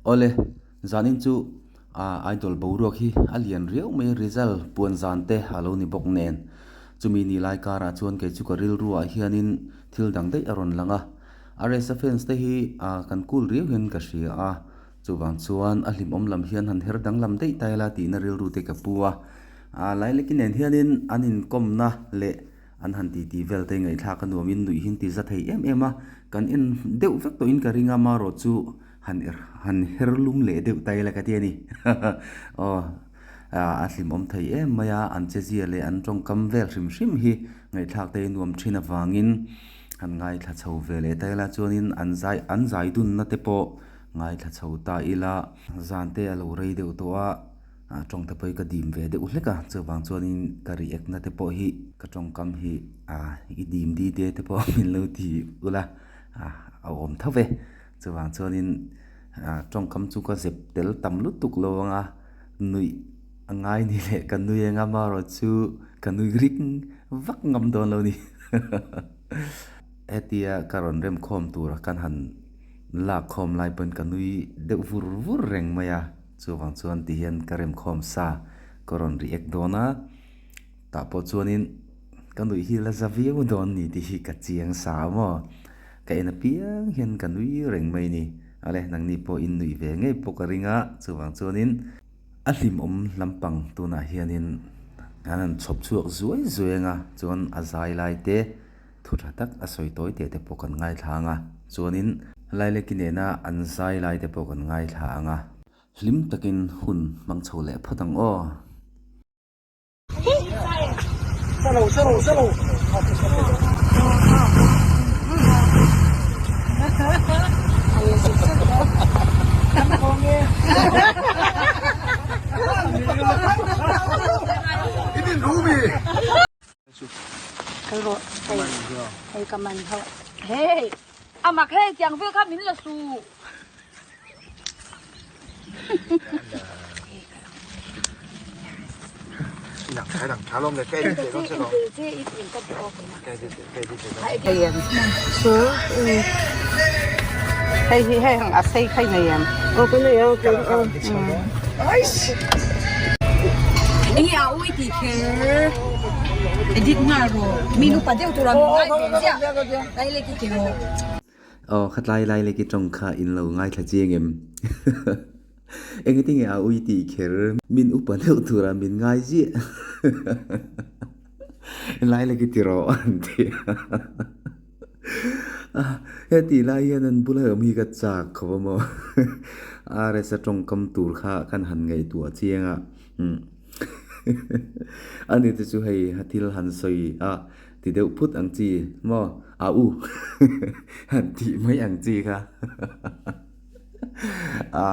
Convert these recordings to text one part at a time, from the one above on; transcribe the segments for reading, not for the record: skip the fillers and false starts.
Awle, zanin chu Idol boruak hi a lian riau mai result puan zan te a lo ni bawk nen. Chumi ni lai karah chuan kei chu ka rilruah hianin thil dang daih a rawn lang a. RSa fans te hi kan cool riau hian ka hria a, chuvang chuan a hlimawm lam hian han her danglam daih ta ila tihna rilru te ka pu a. Laileki nen hianin an inkawmna leh An han titi vel te ngaihthlak a nuamin nuih hi an ti za thei em em a, kan en deuh vek tawhin ka ring a, marawh chu han er han her lum leh deuh ta ila ka ti a ni. Aw a hlimawm thei em mai a, an chezia leh an tawngkam vel hrim hrim hi ngaihthlak te nuam thin avangin han ngaithla chho ve leh ta ila chuanin an zai an zai dunna te pawh ngaithla chho ta ila zan te a lo rei deuh tawh a. Ah tawng te pawh hi ka dim ve deuh hlek a chuvang chuanin ka react na te pawh hi ka tawngkam hi ah i dim di te te pawh min lo ti ula ah a awm tho ve chuvang chuanin ah tawngkam chu ka zep tel tam lutuk lo ang a nuih a ngai ni leh ka nui eng a amaherawhchu ka nui ring vak ngam dawn lo ni hetia ka rawn remkhawm tura kan han lak khawm lai pawn ka nui deuh vur vur reng mai a. Chuvang chuan ti hian ka remkhawm sa ka rawn react dawn a, tah pawh chuanin ka nuih hi la za viau dawn ni tih hi ka chiang sa a maw? Ka en apiang hian ka nui reng mai ni. Ale nangni pawh in nuih ve ngei pawh ka ring a, chuvang chuanin a hlimawm lampang tunah hianin an han chhawp chhuak zuai zuai ang a, chuan a zai lai te thu tha tak a sawi tawi teh te pawh kan ngaithla ang a, chuanin Laileki nena an zai lai te pawh kan ngaithla ang a. Hlim takin hun hmang chho leh phawt ang aw. Kal rawh hei hei ka man ho hei a mak hei tiang vel kha min la su Hei hi hei ang a sei khai nei em aw ka nei a ka Enge a ui tih kher edit nghal rawh mi nupa deuh tur a min ngai ve chiah lai lek i ti rawh. Aw khatlai lai lek i tawng kha in lo ngaithla chiang em? Enge tinge a ui tih kher min upa deuh tur a min ngai ziah lai lek i ti rawh an ti a. Heti lai hian an bula awm hi ka chak khawp a maw RS a tawngkam tur kha kan han ngaihtuah chiang a ani te chu hei a thil han sawi a ti deuh phut ang chi maw a u han tih mai ang chi kha a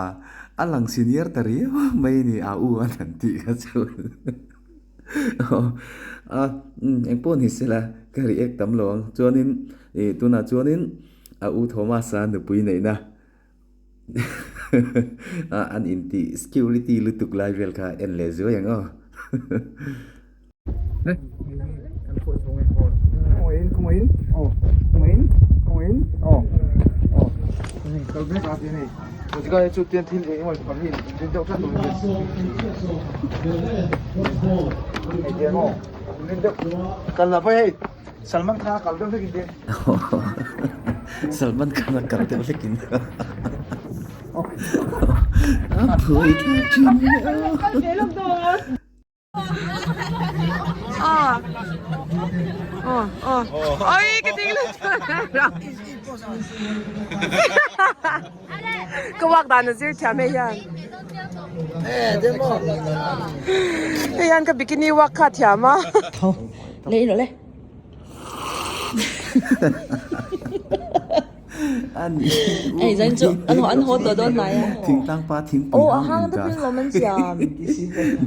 a lang senior ta riau mai a ni a u an han tih kha chu. A eng pawh ni sela ka react tam lo ang chuanin ih tunah chuanin a u Thomas-a nupui neihna an intih security lutuk lai vel kha en leh zuai ang aw. Salman Khan a kal deuh hlek in a phuai thlak thin hle a. Ka walk dan a zir thiam hei hian hei hian ka bikini walk kha a thiam a. Ei zan chu an an haw tawh dawn hnai a. Thingtlang pa thingpui Oh a hang te pawhin lawm an siam.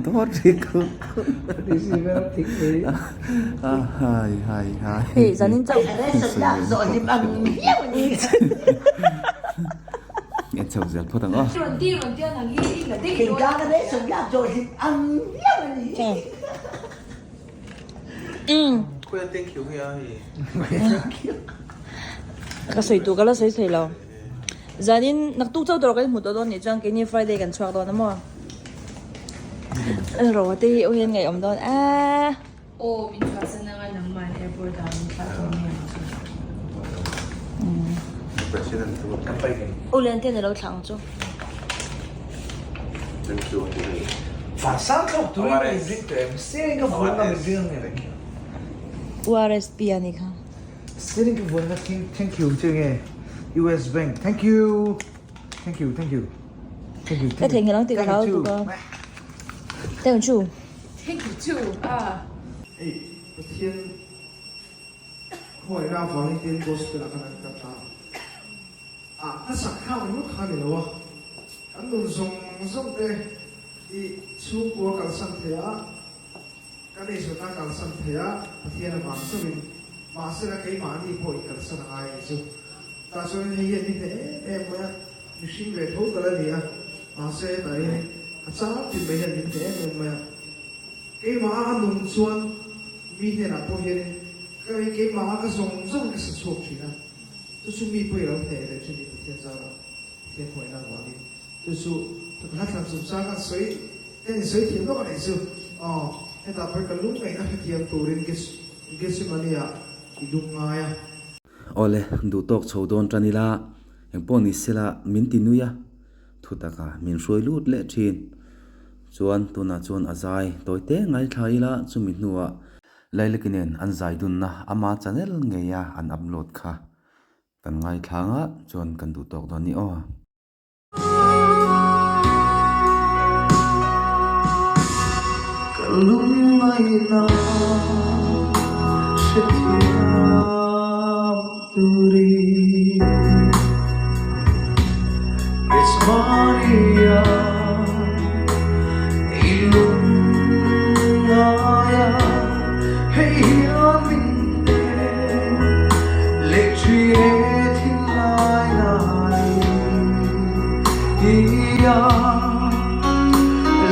Dawt ri khawp. Hai hai hai. Hei zanin chauh. En chho zel phawt ang aw. Ka sawi tur ka la sawi thei lo. Zanin naktuk chauh tur kan hmu tawh dawn nih chuan keini Friday kan chhuak dawn a maw? Ro te hi hian ngaihawm dawn a. Aw min chhuahsan anga nangman airport ah min thlah dawn nge ang chu. U Liante'n a lo thlah ang chu. URSP a nih kha. Steering ka vuanna thank you che nge US bank thank you thank you thank you thank you Ka theihnghilh ang tih ka hlau tuk a. Thank you. Thank you too a. Ei Pathian khawngaihna avangin tin gospel ah khan an kat a ah ka sak kha ang ngawt kha ni lo a kan nun zawng zawng te i chhungkua kalsan thei a Kan eizawnna kalsan thei a, Pathian avang chauhin, mahsela keimahni pawh in kalsan a ngai a ni chu. Tah chuanin hei hian mi hneh em em mai a, mihring ve tho tal a ni a, mahse hetah hianin a chang tin mai hian min hneh em em mai a. Keimaha a nung chuan mi hnenah pawh hianin ka ei keimaha ka zawng zawngin ka sa chhuak thin a, chu chu mi pawh i lo hneh ve thin i Pathian zarah, Pathian hmuaihna avangin. Chu chu hla thlan chungchang kan sawi kan insawi thiam lawk a nih chu. Aw, hetah pawh ka lung ngaihna hrethiam turin Gethsemane-ah i lung ngai a. Awle, duhtawk chho dawn tan ila, engpawh ni sela min ti nui a, thu taka min hruai lut leh thin. Chuan tunah chuan a zai tawi te ngaithla ila chumi hnuah Lailaki nen an zai dunna ama channel ngeia an upload kha kan ngaithla anga chuan kan duhtawk dawn ni aw. Ka lungngaihna hrethiam turin Gethsemane-a i lungngaia hei hian min hnem leh thin e thinlai nai Ia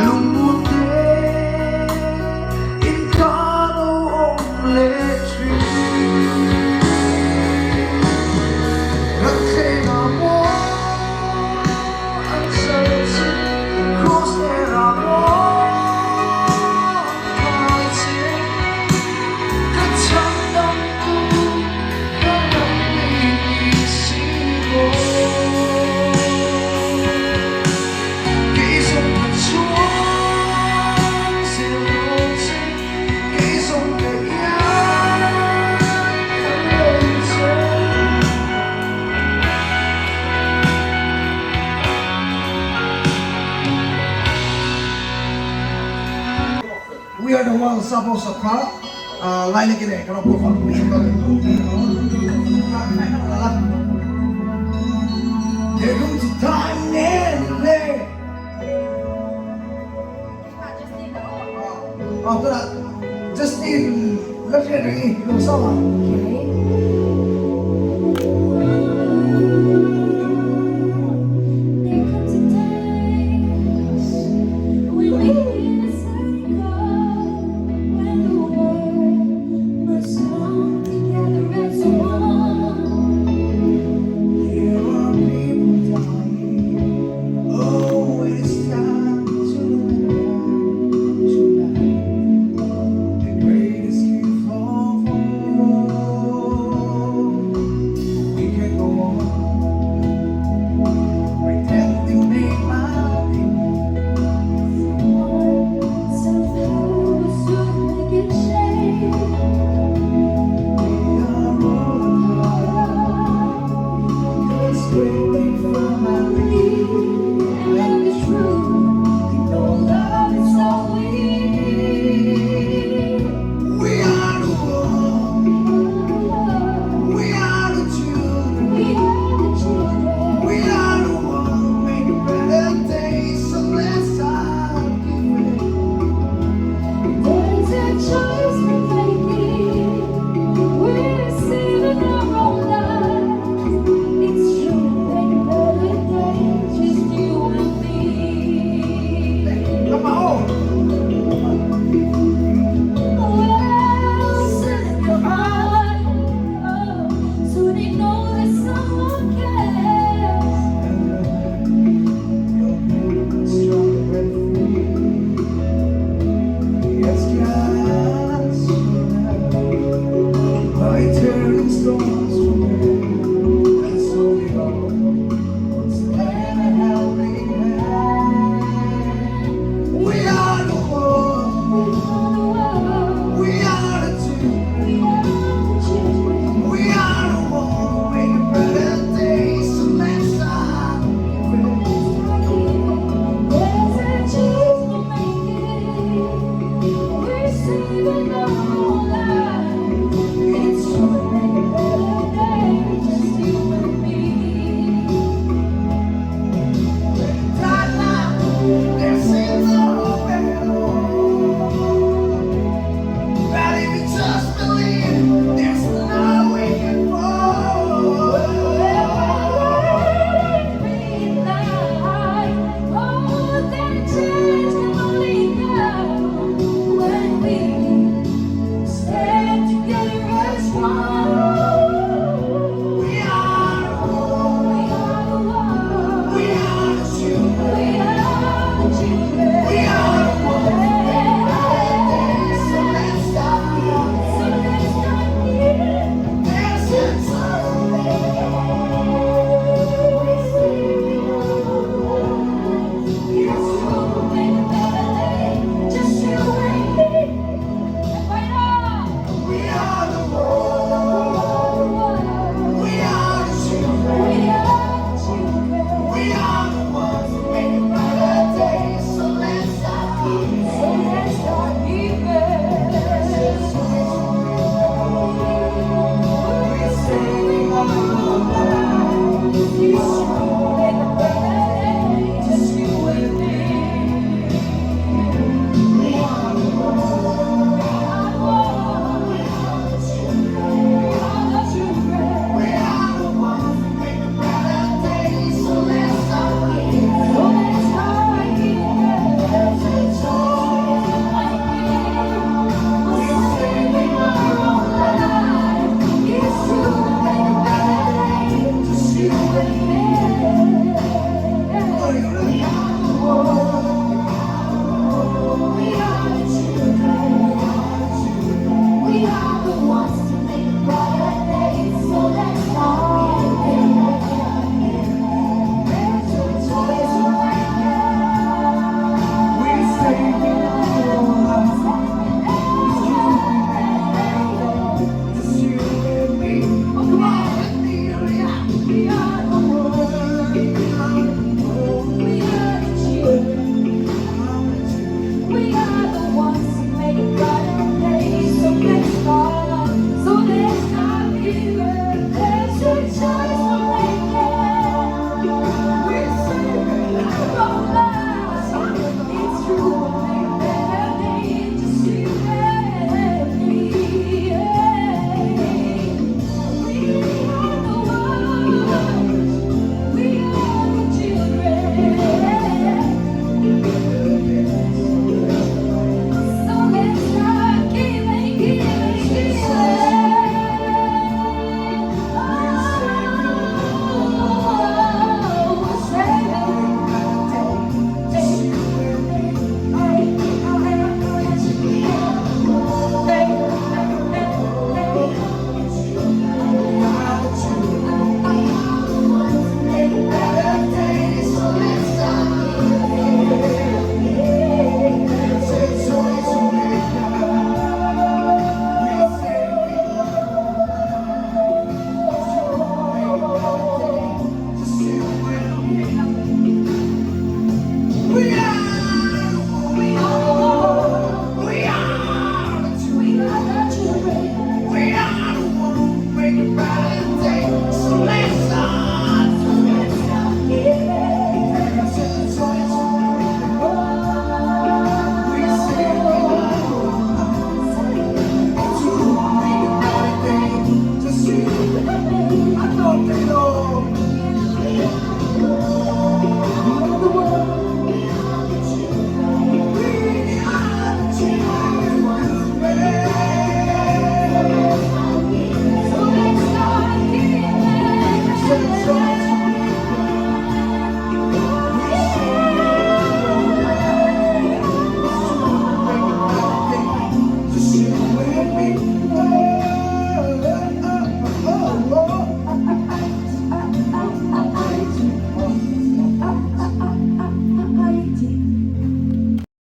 lungte in ka lo awm leh thin. Ratthleng ah maw an sal che, Cross ler ah maw an khai che, Ka chhan dang tu ka ram ni ni si maw. Kei zawng ka chuang zel dawn che, kei zawng ka iang ka lei che. We are the world sabo sakha lai le kine kan pur fang There comes a time nen le Oh, tuna Justin la hriat reng i lo sa ma.